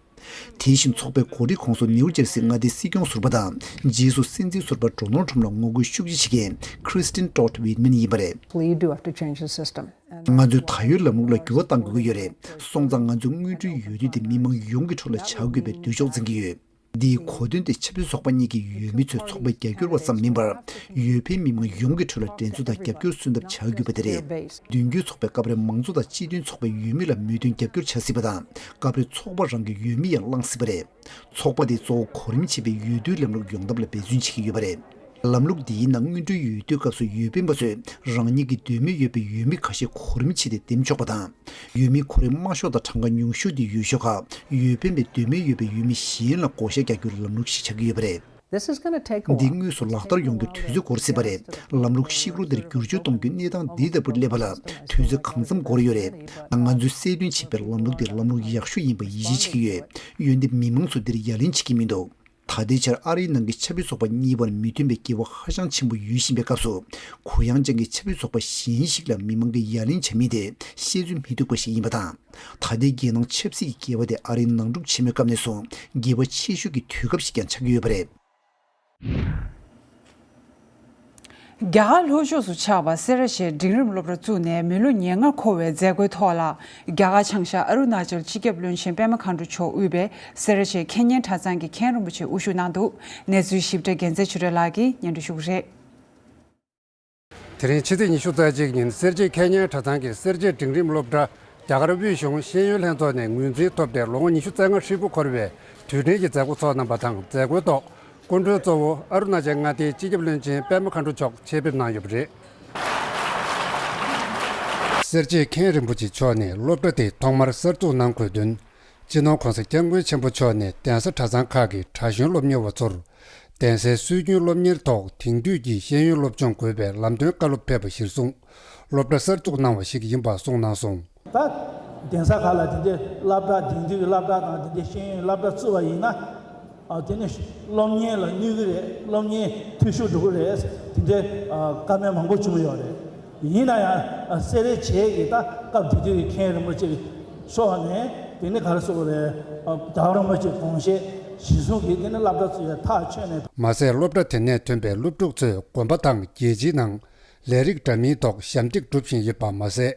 དེ་བཞིན་ཚོགས་པའི་གོ་སྒྲིག་ཁོངས་སུ་ནིའུ་ཇར་སི་མངའ་སྡེའི་སྲིད་སྐྱོང་ཟུར་པ་དང་། རྗེས་སུ་སྲིད་འཛིན་ཟུར་པ་ཌོ་ནལ་ཌི་ཊརམ་ཕ་ལ་ངོ་རྒོལ་ཤུགས་ཆེ་བྱེད་མཁན་Kristen Todd Whitman ཡིན་པ་རེད། We do have to change the system. ང་ཚོས་ད་ཡོད་ལམ་ལུགས་ལ་འགྱུར་བ་གཏང་དགོས་ཀྱི་ཡོད་རེད། སོང་ཙང་ང་ཚོའི་སྔོན་འགྲོའི་འོས་བསྡུ་དེ་མི་མང་ཡོངས་ཀྱི་ཁྲོད་ལ་བྱ་དགོས་པའི་འདོད་ཕྱོགས་འཛིན་གྱི་ཡོད། འདིའི་གོ་དོན་དེ་ཆབ་སྲིད་ཚོགས་པ་གཉིས་ཀྱི་འོས་མི་ཚོས་ཚོགས་པའི་རྒྱབ་སྐྱོར་བ་ཙམ་མིན་པར། འོས་འཕེན་མི་མང་ཡོངས་ཀྱི་ཁྲོད་ལ་འགྲན་རྩོད་དང་རྒྱབ་སྐྱོར་སོན་ཐབས་བྱ་དགོས་པ་དེ་རེད། མདུན་སྐྱོད་ཚོགས་པས་སྐབས་རེ་མང་གཙོ་དང་སྤྱི་མཐུན་ཚོགས་པའི་འོས་མི་ལ་མོས་མཐུན་རྒྱབ་སྐྱོར་བྱ་སྲིད་པ་དང་། སྐབས་རེ་ཚོགས་པ་རང་གི་འོས་མི་ཡང་བླངས་སྲིད་པ་རེད། ཚོགས་པ་དེས་གཙོ་བོ་གོ་རིམ་ཆེན་པོའི་འོས་བསྡུའི་ལམ་ལུགས་ཡོང་ཐབས་ལ་འབད་བརྩོན་བྱེད་ཀྱི་ཡོད་པ་རེད། ལམ་ལུགས་འདིའི་ནང་སྔོན་འགྲོའི་འོས་བསྡུའི་སྐབས་སུ་འོས་འཕེན་པ་ཚོས་རང་ཉིད་ཀྱི་འདོད་མོས་ཡོད་པའི་འོས་མི་ཁ་ཤས་གོ་རིམ་ཕྱེ་སྟེ་འདེམས་ཆོག་པ་དང་། འོས་མི་གོ་རིམ་དམའ་ཤོས་དང་གྲངས་ཀ་ཉུང་ཤོས་དེའི་འོས་ཤོག་ཁག་འོས་འཕེན་པའི་འདོད་མོས་ཡོད་པའི་འོས་མི་གཞན་ལ་བགོ་བཤའ་རྒྱག་རྒྱུའི་ལམ་ལུགས་ཤིག་ཆགས་ཀྱི་ཡོད་པ་རེད། This is gonna take a འདི་while. དངོས་སུ་ལག་བསྟར་ཡོང་རྒྱུ་དུས་ཚོད་འགོར་སྲིད་པ་རེད། ལམ་ལུགས་ཤིག་རོ་འདིར་བསྒྱུར་བཅོས་གཏོང་རྒྱུ་གནས་སྟངས་འདི་ལྟ་བུར་སླེབས་པ་ལ་དུས་ཚོད་གང་འཚམ་འགོར་ཡོད་རེད། ང་ཚོས་གསལ་སྟོན་བྱས་པའི་ལམ་ལུགས་འདི་ལམ་ལུགས་ཡག་ཤོས་ཡིན་པ་ཡིད་ཆེས་བྱེད་ཀྱི་ཡོད། འོན་ཏེ་མི་མང་ཚོ་འདིར་ཡ་ལན་བྱེད་ཀྱི་མི་འདུག། ད་ལྟའི་ཆར་ཨ་རིའི་ནང་གི་ཆབ་སྲིད་ཚོགས་པ་གཉིས་བར་མོས་མཐུན་པའི་འགལ་བ་ཧ་ཅང་ཆེན་པོ་ཡོད་བཞིན་པའི་སྐབས་སུ། གུ་ཡངས་ཅན་གྱི་ཆབ་སྲིད་ཚོགས་པ་གཞན་ཞིག་ལ་མི་མང་གིས་ཡ་ལན་བྱ་མིན་དེ་བཤད་ཚུལ་མི་འདུག་པ་ཞིག་ཡིན་པ་དང་། ད་ལྟའི་རྒྱལ་ནང་ཆབ་སྲིད་ཀྱི་འགལ་བ་དེ་ཨ་རིའི་ནང་འཁྲུག་ཆེན་མོའི་སྐབས་ནས་བཟུང་འགལ་བ་ཆེ་ཤོས་ཀྱི་དུས་སྐབས་ཤིག་ཀྱང་ཆགས་ཀྱི་ཡོད་པ་རེད། རྒྱ་གར་ལྷོ་ཕྱོགས་སུ་ཆགས་པ་སེ་ར་བྱེས་འབྲིང་རིམ་སློབ་གྲྭ་བཙུགས་ནས་མི་ལོ་ཉེར་ལྔ་འཁོར་བའི་མཛད་སྒོའི་ཐོག་ལ། རྒྱ་གར་བྱང་ཤར་ཨ་རུ་ན་ཅལ་སྤྱི་ཁྱབ་བློན་ཆེན་པད་མ་མཁའ་འགྲོ་མཆོག་དབུས་པའི་སེ་ར་བྱེས་ཁེ་ཉན་གྲྭ་ཚང་གི་མཁན་རིན་པོ་ཆེ་དབུ་བཞུགས་གནང་འདུག། གནས་ཚུལ་ཞིབ་ཕྲ་རྒྱལ་མཚན་ཆོས་སྒྲོན་ལགས་ཀྱིས་སྙན་སྒྲོན་ཞུ་གི་རེད། དེ་རིང་ཕྱི་ཚེས་ཉི་ཤུ་རྩ་གཅིག་ཉིན་སེར་བྱེས་ཁེ་ཉན་གྲྭ་ཚང་གི་སེར་བྱེས་འབྲིང་རིམ་སློབ་གྲྭ་རྒྱ་གར་དབུས་གཞུང་ཤེས་ཡོན་ལྷན་ཚོགས་ནས་ངོས་འཛིན་ཐོབ་སྟེ་ལོ་ངོ་ཉི་ཤུ་རྩ་ལྔ་ཧྲིལ་པོ་འཁོར་བའི་དུས་དྲན་གྱི་མཛད་སྒོ་ཚོགས་གནང་བ་དང་། མཛད་སྒོའི་ཐོག་སྐུ་མགྲོན་གཙོ་བོ་ཨ་རུ་ན་ཅལ་མངའ་སྡེའི་སྤྱི་ཁྱབ་བློན་ཆེན་པད་མ་མཁའ་འགྲོ་མཆོག་ཆེད་ཕེབས་གནང་ཡོད་པ་རེད། སེར་བྱེས་མཁན་རིན་པོ་ཆེ་མཆོག་ནས་སློབ་གྲྭ་དེ་ཐོག་མར་གསར་འཛུགས་གནང་དགོས་དོན། སྤྱི་ནོར་༧གོང་ས་༧སྐྱབས་མགོན་ཆེན་པོ་མཆོག་ནས་གདན་ས་གྲྭ་ཚང་ཁག་གི་གྲྭ་གཞོན་སློབ་གཉེར་བ་ཚོར། གདན་སའི་སྲོལ་རྒྱུན་སློབ་གཉེར་ཐོག་དེང་དུས་ཀྱི་ཤེས་ཡོན་སློབ་སྦྱོང་དགོས་པའི་ལམ་སྟོན་བཀའ་སློབ་ཕེབས་པ་གཞིར་བཟུང་། སློབ་གྲྭ་གསར་འཛུགས་གནང་བ་ཞིག་ཡིན་པ་གསུངས་གནང་སོང་། ད་གདན་ས་ཁག་ལ་དེ་འདྲའི་སློབ་གྲྭ་དེང་དུས་ཀྱི་སློབ་གྲྭ་དང་དེ་འདྲའི་ཤེས་ཡོན་སློབ་གྲྭ་བཙུགས་པ་ཡིན་ན། ཨ་དེ་ནི་སློབ་གཉེར་ལ་གནོད་ཀྱི་རེད། སློབ་གཉེར་འཐུས་ཤོར་འགྲོ་གི་རེད། དེ་འདྲའི་ཨ་བཀའ་མོལ་མང་པོ་བྱུང་ཡོད་རེད། ཡིན་ན་ཡང་ཨ་སེ་ར་བྱེས་ཀྱི་ད་སྐབས་དེ་དུས་ཀྱི་མཁན་རིན་པོ་ཆེ་གི་ཕྱོགས་ནས་དེ་ནི་ག་རེ་ཟེར་དགོས་རེད། ཨ་རྒྱལ་བ་རིན་པོ་ཆེའི་དགོངས་བཞེད་གཞིར་བཟུང་གིས་དེ་ནི་སློབ་གྲྭ་བཙུགས་ཡ་ཐག་ཆོད་ནས། མ་ཟད་སློབ་གྲྭ་དེ་ནས་ཐོན་པའི་སློབ་ཕྲུག་ཚོས་དགོན་པ་དང་རྒྱལ་སྤྱིའི་ནང་ལས་རིགས་འདྲ་མིན་ཐོག་ཞབས་འདེགས་སྒྲུབ་བཞིན་ཡོད་པ་མ་ཟད།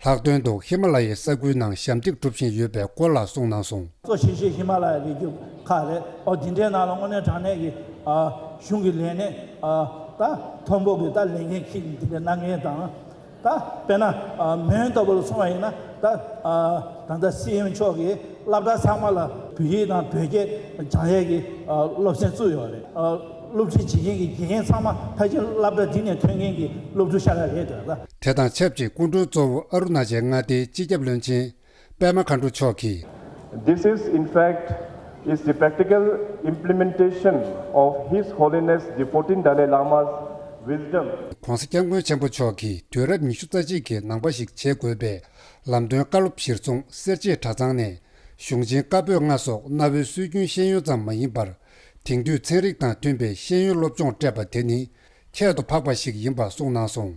ལྷག་དོན་དུ་ཧི་མ་ལ་ཡའི་ས་ཁུལ་ནང་ཞབས་འདེགས་སྒྲུབ་བཞིན་ཡོད་པའི་སྐོར་ལ་གསུངས་གནང་སོང་། གཙོ་ཆེ་ཤོས་ཧི་མ་ལ་ཡའི་རི་རྒྱུད་ཁག་རེད། ཨོ་དེ་འདྲའི་ནང་ལ་དངོས་གནས་དྲང་གནས་ཀྱི་ཨ་གཞུང་གི་ལས་སྣེ་ཨ་ད་མཐོན་པོ་གི་ད་ལས་འགན་འཁྱེར་དེ་འདྲ་གནང་མཁན་དང་། ད་དཔེར་ན་ཨ་མོན་ལྟ་བུ་ལ་མཚོན་པ་ཡིན་ན། ད་ཨ་ད་ལྟ་སྲིད་བློན་མཆོག་གིས་སློབ་གྲྭ་ཚང་མ་ལ་བོད་ཡིག་དང་བོད་སྐད་སྦྱང་ཡས་ཀྱི་ཨ་སློབ་ཚན་བཙུགས་ཡོད་རེད། ཨ་སློབ་ཁྲིད་བྱེད་མཁན་གྱི་དགེ་རྒན་ཚང་མ་ཕལ་ཆེར་སློབ་གྲྭ་འདི་ནས་ཐོན་མཁན་གྱི་སློབ་ཕྲུག་ཤ་སྟག་རེད་འདུག་ད། དེ་དང་ཆབས་ཅིག་སྐུ་མགྲོན་གཙོ་བོ་ཨ་རུ་ན་ཅལ་མངའ་སྡེའི་སྤྱི་ཁྱབ་བློན་ཆེན་པད་མ་མཁའ་འགྲོ་མཆོག་གིས། This is in fact is the practical implementation of His Holiness the fourteenth Dalai Lama's wisdom. ༸གོང་ས་༸སྐྱབས་མགོན་ཆེན་པོ་མཆོག་གིས་དུས་རབས་ཉི་ཤུ་རྩ་གཅིག་གི་ནང་པ་ཞིག་བྱེད་དགོས་པའི་ལམ་སྟོན་བཀའ་སློབ་གཞིར་བཟུང་སེར་བྱེས་གྲྭ་ཚང་ནས་གཞུང་ཆེན་བཀའ་པོད་ལྔ་སོགས་གནའ་བོའི་སྲོལ་རྒྱུན་ཤེས་ཡོན་ཙམ་མ་ཡིན་པར། དེང་དུས་ཚན་རིག་དང་མཐུན་པའི་ཤེས་ཡོན་སློབ་སྦྱོང་སྤྲད་པ་དེ་ནི་ཁྱད་དུ་འཕགས་པ་ཞིག་ཡིན་པ་གསུངས་གནང་སོང་།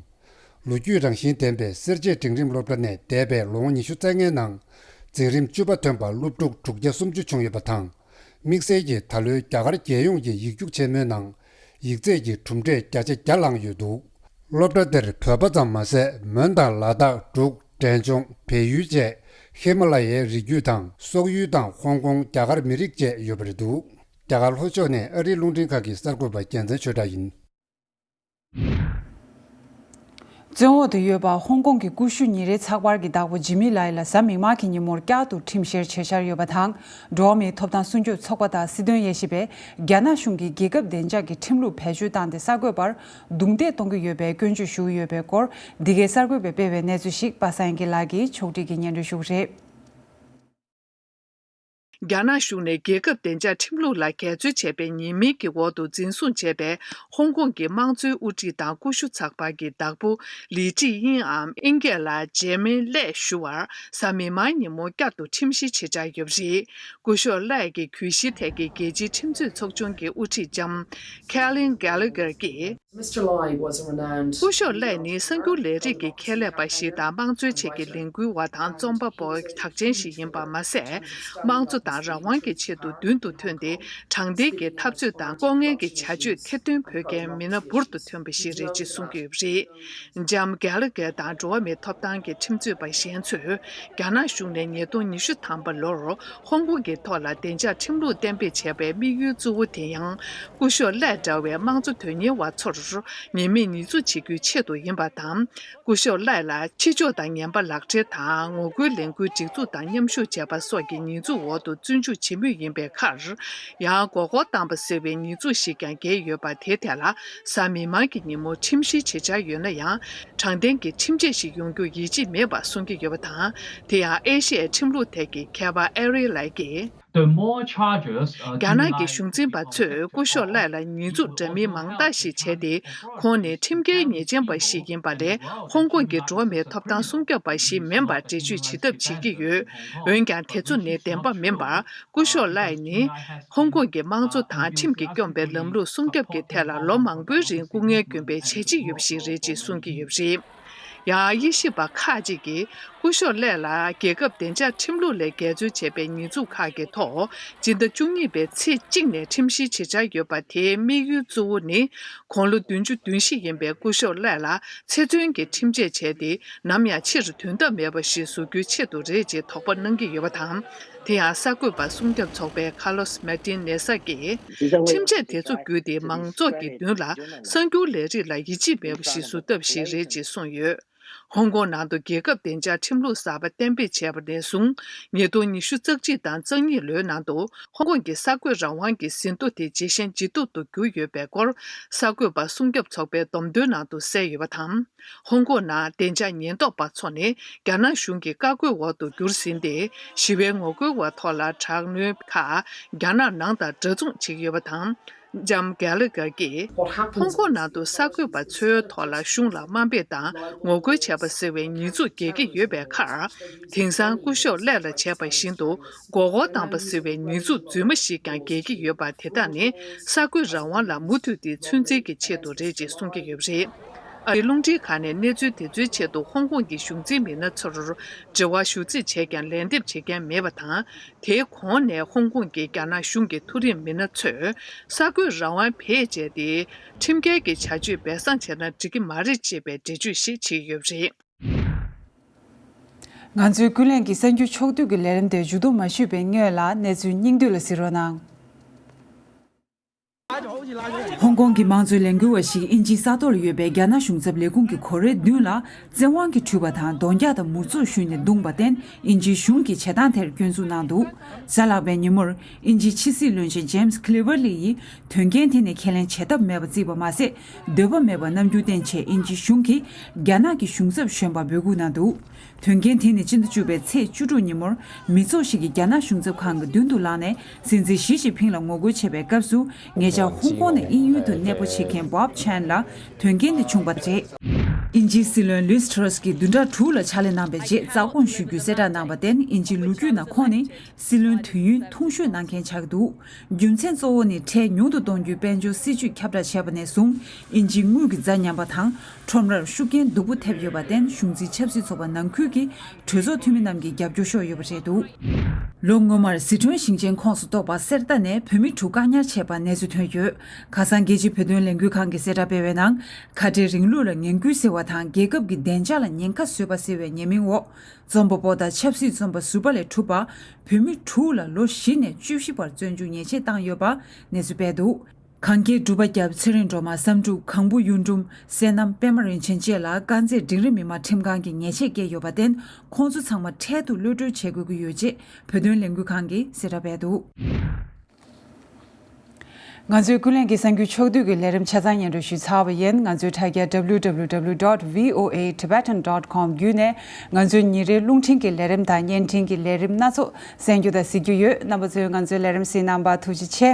ལོ་རྒྱུས་རང་བཞིན་ལྡན་པའི་སེར་བྱེས་འབྲིང་རིམ་སློབ་གྲྭ་ནས་འདས་པའི་ལོ་ངོ་ཉི་ཤུ་རྩ་ལྔའི་ནང་། འཛིན་རིམ་བཅུ་པ་ཐོན་པར་སློབ་ཕྲུག་དྲུག་བརྒྱ་སུམ་ཅུ་བྱུང་ཡོད་པ་དང་། དམིགས་བསལ་གྱིས་ད་ལོའི་རྒྱ་གར་རྒྱལ་ཡོངས་ཀྱི་ཡིག་རྒྱུགས་ཆེན་མོའི་ནང་། ཡིག་ཚད་ཀྱི་གྲུབ་འབྲས་བརྒྱ་ཆ་བརྒྱ་བླངས་ཡོད་འདུག་སློབ་གྲྭ་འདིར་བོད་པ་ཙམ་མ་ཟད། མོན་དང་ལ་དྭགས། འབྲུག་འབྲས་ལྗོངས། བལ་ཡུལ་བཅས་ཧི་མ་ལ་ཡའི་རི་རྒྱུད་དང་། སོག་ཡུལ་དང་། ཧོང་ཀོང་། རྒྱ་གར་མི་རིགས་བཅས་ཡོད་པ་རེད་འདུག་རྒྱ་གར་ལྷོ་ཕྱོགས་ནས་ཨ་རིའི་རླུང་འཕྲིན་ཁང་གི་གསར་འགོད་པ་རྒྱལ་མཚན་ཆོས་གྲགས་ཡིན། བཙོན་འོག་ཏུ་ཡོད་པ་ཧོང་ཀོང་གི་ཀུ་ཤུ་ཉིན་རེའི་ཚགས་པར་གྱི་བདག་པོ་ཇི་མི་ལའི་ལ་གཟའ་མིག་དམར་གྱི་ཉིན་མོར་བསྐྱར་དུ་ཁྲིམས་བཤེར་བྱེད་འཆར་ཡོད་པ་དང་། འགྲོ་བ་མིའི་ཐོབ་ཐང་སྲུང་སྐྱོབ་ཚོགས་པ་དང་སྲིད་དོན་དབྱེ་ཞིབ་པས་རྒྱ་ནག་གཞུང་གིས་རྒྱལ་ཁབ་བདེ་འཇགས་ཀྱི་ཁྲིམས་ལུགས་བེད་སྤྱོད་བཏང་སྟེ་གསར་འགོད་པར་རྡུང་རྡེག་གཏོང་གི་ཡོད་པའི་སྐྱོན་བརྗོད་ཞུ་གི་ཡོད་པའི་སྐོར། འདི་གའི་གསར་འགོད་པས་སྤེལ་བའི་གནས་ཚུལ་ཞིག་པ་སངས་སྐྱིད་ལགས་ཀྱིས་ཕྱོགས་སྒྲིག་གིས་སྙན་སྒྲོན་ཞུ་གི་རེད། རྒྱ་ནག་གཞུང་ནས་རྒྱལ་ཁབ་བདེ་འཇགས་ཁྲིམས་ལུགས་ལ་འགལ་འཛོལ་བྱས་པའི་ཉེས་མིང་གི་འོག་ཏུ་འཛིན་བཟུང་བྱས་པའི་ཧོང་ཀོང་གི་དམངས་གཙོའི་དབུ་ཁྲིད་དང་ཀུ་ཤུ་ཚགས་པར་གྱི་བདག་པོ་ལི་ཀྲི་དབྱིན་འམ་དབྱིན་སྐད་ལ་ཇེ་མིན་ལེ་ཞུ་བར་གཟའ་མིག་དམར་ཉིན་མོ་བསྐྱར་དུ་ཁྲིམས་བཤེར་བྱེད་འཆར་ཡོད་པ་རེད། སྐུ་ཞབས་ལེ་ཡིས་གྱོད་གཞིའི་ཐད་ཀྱི་རྒྱལ་སྤྱིའི་ཁྲིམས་རྩོད་ཚོགས་ཆུང་གི་དབུ་ཁྲིད་ལྕམ་Caitlin Gallagher་གྱིས། སྐུ་ཞབས་ལེ་ནི་གསར་འགྱུར་ལས་རིགས་ཀྱི་ཁྱད་ལས་པ་ཞིག་དང་དམངས་གཙོའི་ཆེད་ཀྱི་ལས་འགུལ་བ་དང་རྩོམ་པ་པོ་གྲགས་ཅན་ཞིག་ཡིན་པ་མ་ཟད། དམངས་གཙོ་དང་རང་དབང་གི་ཆེད་དུ་མདུན་དུ་ཐོན་ཏེ། དྲང་བདེན་གྱི་འཐབ་རྩོད་དང་ལྐོག་རྔན་གྱི་བྱ་སྤྱོད་ཐེར་འདོན་ཕོད་མཁན་མི་སྣ་འབུར་དུ་ཐོན་པ་ཞིག་རེད་ཅེས་གསུང་གི་ཡོད་པ་རེད། ལྕམ་གྷེ་ལ་གྷེ་དང་འགྲོ་བ་མིའི་ཐོབ་ཐང་གི་ཁྲིམས་རྩོད་པ་གཞན་ཚོས། རྒྱ་ནག་གཞུང་ནས་ཉིས་སྟོང་ཉི་ཤུ་ཐམ་པ་ལོར་ཧོང་ཀོང་གི་ཐོག་ལ་བདེ་འཇགས་ཁྲིམས་ལུགས་གཏན་འབེབས་བྱས་པའི་དམིགས་ཡུལ་གཙོ་བོ་དེ་ཡང་། སྐུ་ཞབས་ལེ་འདྲ་བའི་དམངས་གཙོ་དོན་གཉེར་བ་ཚོར་ཉེས་མེད་ཉེས་འཛུགས་བྱེད་རྒྱུའི་ཆེད་དུ་ཡིན་པ་དང་། སྐུ་ཞབས་ལེ་ལ་ཕྱི་ཕྱོགས་དང་ངན་པ་ལག་འབྲེལ་དང་ངོ་རྒོལ་ལས་འགུལ་སྒྲིག་འཛུགས་དང་མཉམ་ཞུགས་བྱས་པ་སོགས་ཀྱི་ཉེས་འཛུགས་འོག་ཏུ་བཙོན་འཇུག་བྱེད་མུས་ཡིན་པའི་ཁར། ཡང་མགོ་སྐོར་བཏང་པ་ཟེར་བའི་ཉེས་འཛུགས་ཤིག་ཀྱང་འགེལ་ཡོད་པ་དེའི་ཐད་ལ་གཟའ་མིག་དམར་གྱི་ཉིན་མོ་ཁྲིམས་བཤེར་བྱེད་འཆར་ཡོད་ན་ཡང་། དྲང་བདེན་གྱི་ཁྲིམས་ཆད་ཞིག་ཡོང་རྒྱུ་ཡིད་ཆེས་མེད་པ་གསུང་གི་ཡོད་པ་དང་། དེ་ཡང་ཨེ་ཤི་ཡའི་ཁྲིམས་ལུགས་ཐད་ཀྱི་མཁས་པ་ཨེ་རི་ལའི་ཀྱིས། The more charges, uh, རྒྱ་ནག་གི་གཞུང་འཛིན་པ་ཚོས་སྐུ་ཞབས་ལའི་ལ་ཉེས་འཛུགས་འདྲ་མིན་མང་དག་ཞིག་བྱས་ཏེ། ཁོང་ནི་ཁྲིམས་འགལ་ཉེས་ཅན་པ་ཞིག་ཡིན་པ་ལས་ཧོང་ཀོང་གི་འགྲོ་བ་མིའི་ཐོབ་ཐང་སྲུང་སྐྱོབ་པ་ཞིག་མིན་པར་འགྲེལ་བརྗོད་བྱེད་ཐབས་བྱེད་ཀྱི་ཡོད། འོན་ཀྱང་དེ་ཚོ་ནི་བདེན་པ་མིན་པར། སྐུ་ཞབས་ལའི་ནི་ཧོང་ཀོང་གི་དམངས་གཙོ་དང་ཁྲིམས་ཀྱིས་སྐྱོང་པའི་ལམ་ལུགས་སྲུང་སྐྱོབ་ཀྱི་ཐད་ལ་ལོ་མང་པོའི་རིང་སྐུ་ངལ་བསྐྱོན་པའི་བྱས་རྗེས་ཡོད་པ་ཞིག་རེད་ཅེས་གསུང་གི་ཡོད་པ་རེད། ཡང་དབྱེ་ཞིབ་པ་ཁག་ཅིག་གིས་སྐུ་ཞབས་ལའི་ལ་རྒྱལ་ཁབ་བདེ་འཇགས་ཁྲིམས་ལུགས་ལས་འགལ་འཛོལ་བྱས་པའི་ཉེས་འཛུགས་ཁག་གི་ཐོག་སྤྱི་ཟླ་བཅུ་གཉིས་པའི་ཚེས་གཅིག་ནས་ཁྲིམས་བཤེར་བྱེད་འཆར་ཡོད་པ་དེའི་དམིགས་ཡུལ་གཙོ་བོ་ནི་དགུང་ལོ་བདུན་ཅུ་དོན་བཞི་ཡིན་པའི་སྐུ་ཞབས་ལའི་ལ་ཚེ་བཙོན་གྱི་ཁྲིམས་ཆད་བྱས་ཏེ་ནམ་ཡང་ཕྱིར་དོན་དག་མེད་པ་ཞིག་བཟོ་རྒྱུའི་ཆེད་དུ་རེད་ཅེས་དོགས་པ་གནང་གི་ཡོད་པ་དང་། དེ་ཡང་གསར་འགོད་པ་སྲུང་སྐྱོབ་ཚོགས་པའི་ཁ་ལོ་སི་མར་ཏིན་ནེ་ས་ཀྱིས། ཁྲིམས་ཆད་དེ་ཚོ་བརྒྱུད་དེ་མང་ཚོགས་ཀྱི་མདུན་ལ་གསར་འགྱུར་ལས་རིགས་ལ་ཡིད་ཆེས་མེད་པ་ཞིག་བཟོ་ཐབས་ཤིག་རེད་ཅེས་གསུངས་ཡོད། ཧོང་ཀོང་ནང་དུ་རྒྱལ་ཁབ་བདེ་འཇགས་ཁྲིམས་ལུགས་གསར་པ་གཏན་འབེབས་བྱས་པ་ནས་བཟུང་། ཉིས་སྟོང་ཉི་ཤུ་རྩ་གཅིག་དང་རྩ་གཉིས་ལོའི་ནང་དུ་ཧོང་ཀོང་གི་གསར་འགོད་རང་དབང་གི་ཟིན་ཐོ་དེ་ཇེ་ཞན་ཇེ་སྡུག་ཏུ་གྱུར་ཡོད་པའི་སྐོར། གསར་འགོད་པ་སྲུང་སྐྱོབ་ཚོགས་པའི་བསྡོམས་ཐོའི་ནང་དུ་གསལ་ཡོད་པ་དང་། ཧོང་ཀོང་ནང་བདེ་འཇགས་ཉེན་རྟོག་པ་ཚོ་ནི་རྒྱ་ནག་གཞུང་གི་བཀའ་བཀོད་འོག་ཏུ་གྱུར་ཟིན་ཏེ། ཞི་བའི་ངོ་རྒོལ་བ་ཐོག་ལ་དྲག་གནོན་ཁག་རྒྱ་ནག་ནང་དང་འདྲ་མཚུངས་བྱེད་ཀྱི་ཡོད་པ་དང་། ལྕམ་གྷེ་ལ་གྷེ་ཀྱིས། ཧོང་ཀོང་ནང་དུ་གསར་འགོད་པ་ཚོའི་ཐོག་ལ་གཞུང་ལ་དམའ་འབེབས་དང་ངོ་རྒོལ་བྱས་པ་ཟེར་བའི་ཉེས་འཛུགས་འགེལ་གྱི་ཡོད་པའི་ཁར། དེང་སང་སྐུ་ཞབས་ལའི་ལ་བྱས་པ་བཞིན་དུ་མགོ་སྐོར་བཏང་པ་ཟེར་བའི་ཉེས་འཛུགས་རྫུན་མ་ཞིག་ཀྱང་འགེལ་གྱི་ཡོད་པ་དེ་དག་ནི་གསར་འགོད་རང་དབང་ལ་མུ་མཐུད་དེ་ཚོད་འཛིན་གྱི་ཆེད་དུ་རེད་ཅེས་གསུང་གི་ཡོད་པ་རེད། ཨ་རིའི་རླུང་འཕྲིན་ཁང་ནས་གནས་ཚུལ་དེ་ཚོའི་ཆེད་དུ་ཧོང་ཀོང་གི་གཞུང་འཛིན་མི་སྣ་ཚོར་དྲི་བ་ཞུ་རྩིས་བྱས་ཀྱང་ལན་འདེབས་བྱེད་མཁན་མེད་པ་དང་། དེའི་གོང་ནས་ཧོང་ཀོང་གི་རྒྱ་ནག་གཞུང་གི་མཐོ་རིམ་མི་སྣ་ཚོས་གསར་འགོད་རང་དབང་བེད་སྤྱད་དེ་ཁྲིམས་འགལ་གྱི་བྱ་སྤྱོད་སྦས་གསང་བྱས་ན་འགྲིག་གི་མ་རེད་ཅེས་པའི་འགྲེལ་བརྗོད་ཞིག་བྱེད་ཀྱི་ཡོད་པ་རེད། ང་ཚོའི་ཀུན་གླེང་གི་གསར་འགྱུར་ཕྱོགས་བསྡུས་ཀྱི་ལས་རིམ་དེ་མཇུག་བསྡོམས་མ་ཞུས་པའི་སྔོན་ལ་གནས་ཚུལ་སྙིང་བསྡུས་ལ་གཟིགས་རོགས་གནང་། ཧོང་ཀོང་གི་དམངས་གཙོའི་ལས་འགུལ་བ་ཞིག་དབྱིན་ཇིའི་ས་ཐོག་ལ་ཡོད་པའི་རྒྱ་ནག་གཞུང་ཚབ་ལས་ཁུངས་ཀྱི་སྒོ་རའི་མདུན་ལ་བཙན་དབང་གིས་འཁྲུད་པ་དང་རྡོག་རྒྱག་དང་མུར་འཛུགས་ཞུས་ནས་བརྡུངས་པར་བརྟེན། དབྱིན་ཇིའི་གཞུང་གིས་བྱེད་སྟངས་དེར་སྐྱོན་འཛུགས་གནང་འདུག། གཟའ་ལྷག་པའི་ཉིན་མོར་དབྱིན་ཇིའི་ཕྱི་སྲིད་བློན་ཆེན་ཇེམ་སི་ཁི་ལི་ཝར་ལི་ཡིས་དོན་རྐྱེན་དེ་ནི་ཁས་ལེན་བྱེད་ཐབས་མེད་པ་བརྩིས་པ་མ་ཟད། འདོད་པ་མེད་པར་རྣམ་འགྱུར་བསྟན་ཆེད་དབྱིན་ཇིའི་གཞུང་གིས་རྒྱ་ནག་གི་གཞུང་ཚབ་གཞོན་པར་འབོད་འགུག་གནང་འདུག། དོན་རྐྱེན་དེ་ནི་སྤྱི་ཟླ་བཅུ་པའི་ཚེས་བཅུ་དྲུག་ཉིན་མོར་མི་ཚོགས་ཤིག་གིས་རྒྱ་ནག་གཞུང་ཚབ་ཁང་གི་མདུན་དུ་ལངས་ནས་སྲིད་འཛིན་ཞི་ཅིན་ཕིང་ལ་ངོ་རྒོལ་བྱེད་པའི་སྐབས་སུ། ཉེ་ཆར་ཧོང་ཀོང་ནས་དབྱིན་ཡུལ་དུ་གནས་སྤོ་བྱེད་མཁན་བོབ་ཆན་ལ་དོན་རྐྱེན་དེ་བྱུང་བ་རེད། དབྱིན་ཇིའི་སྲིད་བློན་ལུས་ཊི་རོས་ཀྱིས་བདུན་ཕྲག་དྲུག་ལ་ཕྱག་ལས་གནང་བའི་རྗེས་རྩ་དགོངས་ཞུ་རྒྱུའི་གསལ་བསྒྲགས་གནང་བར་བརྟེན། དབྱིན་ཇིའི་ལོ་རྒྱུས་ནང་ཁོང་ནི་སྲིད་བློན་དུས་ཡུན་ཐུང་ཤོས་གནང་མཁན་ཆགས་འདུག། རྒྱུ་མཚན་གཙོ་བོ་ནི་ཁྲལ་ཉུང་དུ་གཏོང་རྒྱུའི་དཔལ་འབྱོར་སྲིད་ཇུས་ཁྱབ་བསྒྲགས་བྱས་པ་ནས་བཟུང་། དབྱིན་ཇིའི་དངུལ་གྱི་ཛ་ཉམས་པ་དང་ཁྲོམ་རར་ཤུགས་རྐྱེན་སྡུག་པོ་ཐེབས་ཡོད་པར་བརྟེན། གཞུང་འཛིན་ཆབ་སྲིད་ཚོགས་པ་ནང་ཁུལ་གྱི་གྲོས་ཚོགས་འཐུས་མི་རྣམས་ཀྱིས་རྒྱབ་སྐྱོར་ཤོར་ཡོད་པ་རེད་འདུག། ལོ་སྔོན་མར་ཟི་ཁྲོན་ཞིང་ཆེན་ཁོངས་སུ་གཏོགས་པ་གསེར་རྟ་ནས་བོད་མི་དྲུག་བཀག་ཉར་བྱས་པ་གནས་ཚུལ་ཐོན་ཡོད། ཁ་སང་རྒྱལ་སྤྱིའི་བོད་དོན་ལས་འགུལ་ཁང་གིས་གསལ་བསྒྲགས་སྤེལ་བའི་ནང་། ཁ་བྲལ་རིང་ལུགས་ལ་ངན་སྐུལ་ཟེར་བ་དང་། རྒྱལ་ཁབ་ཀྱི་བདེ་འཇགས་ལ་ཉེན་ཁ་བཟོས་པ་ཟེར་བའི་ཉེས་མིང་འོག། རྩོམ་པ་པོ་དང་ཆབ་སྲིད་བཙོན་པ་ཟུར་པ་ལས་གྲུབ་པ་བོད་མི་དྲུག་ལ་ལོ་བཞི་ནས་བཅུ་བཞི་བར་བཙོན་འཇུག་ཉེས་ཆད་བཏང་ཡོད་པ་གནས་ཚུལ་སྤེལ་འདུག། གངས་སྐྱེས་འབྲུག་པ་སྐྱབས་ཚེ་རིང་སྒྲོལ་མ། བསམ་འགྲུབ་གང་བུ་གཡུ་འབྲུམ། བསོད་ནམས་པད་མ་རིན་ཆེན་བཅས་ལ་དཀར་མཛེས་འབྲིང་རིམ་མི་དམངས་ཁྲིམས་ཁང་གིས་ཉེས་ཆད་བཀལ་ཡོད་པར་བརྟེན། ཁོང་ཚོ་ཚང་མ་འཕྲལ་དུ་གློད་གྲོལ་བྱེད་དགོས་ཀྱི་ཡོད་ཅེས་བོད་དོན་ལས་འགུལ་ཁང་གིས་གསལ་བསྒྲགས་སྤེལ་འདུག། ང་ཚོའི་ཀུན་གླེང་གི་གསར་འགྱུར་ཕྱོགས་བསྡུས་ཀྱི་ལས་རིམ་ཆ་ཚང་སྙན་སྒྲོན་ཞུས་ཚར་བ་ཡིན། ང་ཚོའི་དྲ་རྒྱ་W W W dot V O A Tibetan dot com བརྒྱུད་ནས་ང་ཚོའི་ཉིན་རེའི་རླུང་འཕྲིན་གྱི་ལས་རིམ་དང་བརྙན་འཕྲིན་གྱི་ལས་རིམ་སྣ་ཚོགས་གསན་རྒྱུ་དང་གཟིགས་རྒྱུ་ཡོད། རྣམ་པ་ཚོས་ང་ཚོའི་ལས་རིམ་གཟིགས་གནང་བར་ཐུགས་རྗེ་ཆེ།